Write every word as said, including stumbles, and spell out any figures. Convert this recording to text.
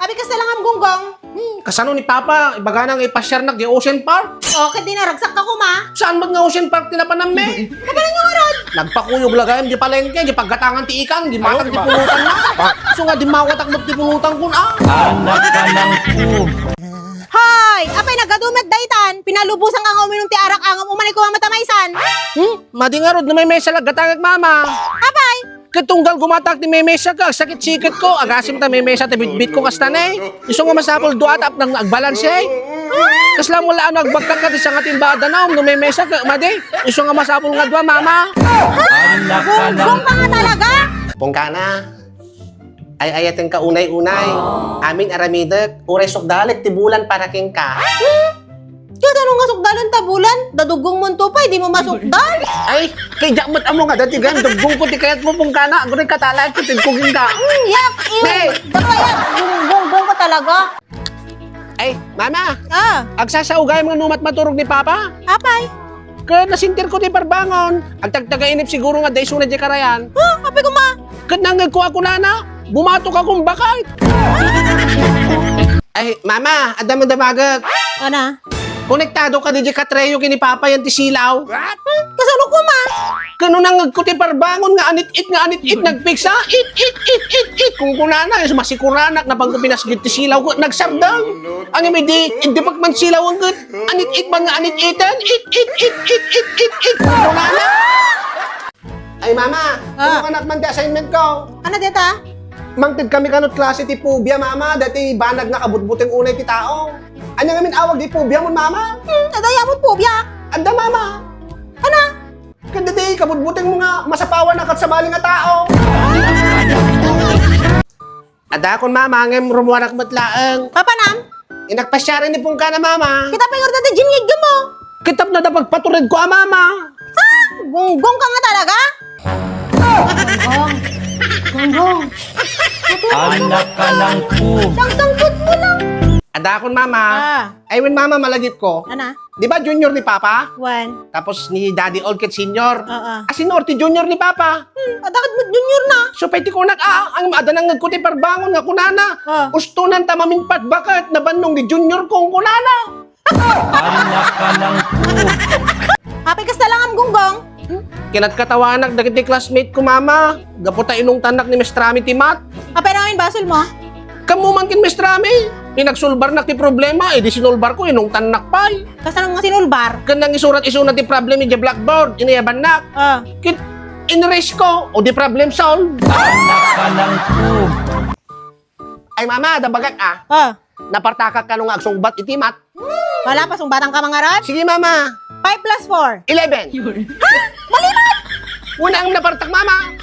Apay kasta lang, Gunggong? Hmm, kasano ni Papa? Ibagana nga ipasiarnak di Ocean Park. O, ket di naragsak ka koma. Saan met nga Ocean Park ti napanam mi? Kabaelan nga ngarud. Nagpakuyog la gayam di palengke, di paggatangan ti ikan, di matang ti pulutanna. Isu nga dimmawatak met ti pulutan kun, a. Anak ka ng pu- Hoy! Apay nagadu met daytan? Pinalubosanka nga uminum ti arak ngem umani koma met a maysan. Hmm? Madi ngarud no maymesa la gatangek, Mama. Apay? Ket tunggal gumatak ti maymesa ket agsakit-siketko. Agasem ta maymesa ti bitbitko kasta ne. Isu nga masapul dua tapno agbalanse. Kasla mo la no agbagkak ti sangatimba a danum no maymesa ket madi. Isu nga masapul nga dua, Mama. Gunggong ka nga talaga? Pungkana, ay-ayatenka unay-unay. Amin aramidek, uray sukdalek ti bulan para kenka. Kasano nga sukdalen ta bulan? Daduggongmonto pay, dimo masukdal? Ay, kay diak met ammo nga dati gayam duggongko ti kayatmo, Pungkana. Aguray katalaek ti tedko kenka. Hmm, yak, iyo. Ne. Dapayat, gunggong ka talaga. Ay, Mama. Ah. Agsasaugayam nga numat maturog ni Papa. Apay? Ket nasentirko ti parbangon. Agtagtagainep siguro nga adda isuna diay karayan. Ah, apay koma? Ket nangngegko a kunana, "Bumatok akon baket." Ay, Mama, adda man damagek. Ana? Konektado kadi diay Katreo ken ni Papa yan ti silaw. Kasano koma? Ket no nangngegko ti parbangon nga anit-it, nga anit-it, nagpiksa, it, it, it, it, it. Kunkunana, isu masikuranak, napanko pinasgit ti silaw, ket nagsardeng. Ngem idi, idi pagmansilaw, ket anit-it man nga anit-iten, it, it, it, it, it, it, it. Kunkunana. Ay, Mama, ah, tulonganak man ti assignment ko. Ano deta? Mangted kami kano ti klase ti phobia, Mama, daytoy banag nga kabutbuteng unay ti tao. Ania ngamin awag ti phobia mo, Mama? Hmm, adda amon phobia. Adda, Mama. Ano? Ket daytoy kabutbuteng mo nga masapawan a ket sabali nga tao. Adakon, Mama, ngem rummuarak met laeng. Papanam? Inakpasiaren ni Pungkana, Mama. Kita pay ngarud ti ginngigmo. Ket tapno adda pagpaturedko a, Mama. Ah, gunggong ka nga talaga? Gunggong. Gunggong. Anak ka ng pu- Sangsangput mo lang. Adakon, Mama. Ah. Ay, wen, Mama, malagipko. Ana? Di ba junior ni Papa? Wen. Tapos ni Daddy Old ket senior. Oo. Asin or ti junior ni Papa? Hmm, adda ket met junior na. Isu pay ti kunak, a, ngem adda nangngegko ti parbangon nga kunana. Ah. Ustonanta maminpatbaket, nabannong ni junior ko, kunana. Anak ka ng pu- Apay kasta lang, Gunggong? Kinatkatawanak dagiti classmate ko, Mama. Gapu ta inungtannak ni Miss Trami ti math. Apay ngamin basol mo? Kammo man ken Miss Trami. Pinagsulbarnak ti problema, idi sinulbar ko, inungtannak pay. Kasano nga sinulbar? Ken nangisurat isuna ti problem idiay blackboard, inayabannak. Ah. Ket in-erase ko, o di problem solved. Anak ka ng pu- Ay, Mama, adda bagak, a. Ah. Napartakak kano nga agsungbat iti math. Wala, pasungbatanka man ngarud? Sige, Mama. Five plus four. Eleven. Ha? Mali man! Unang napartak, Mama.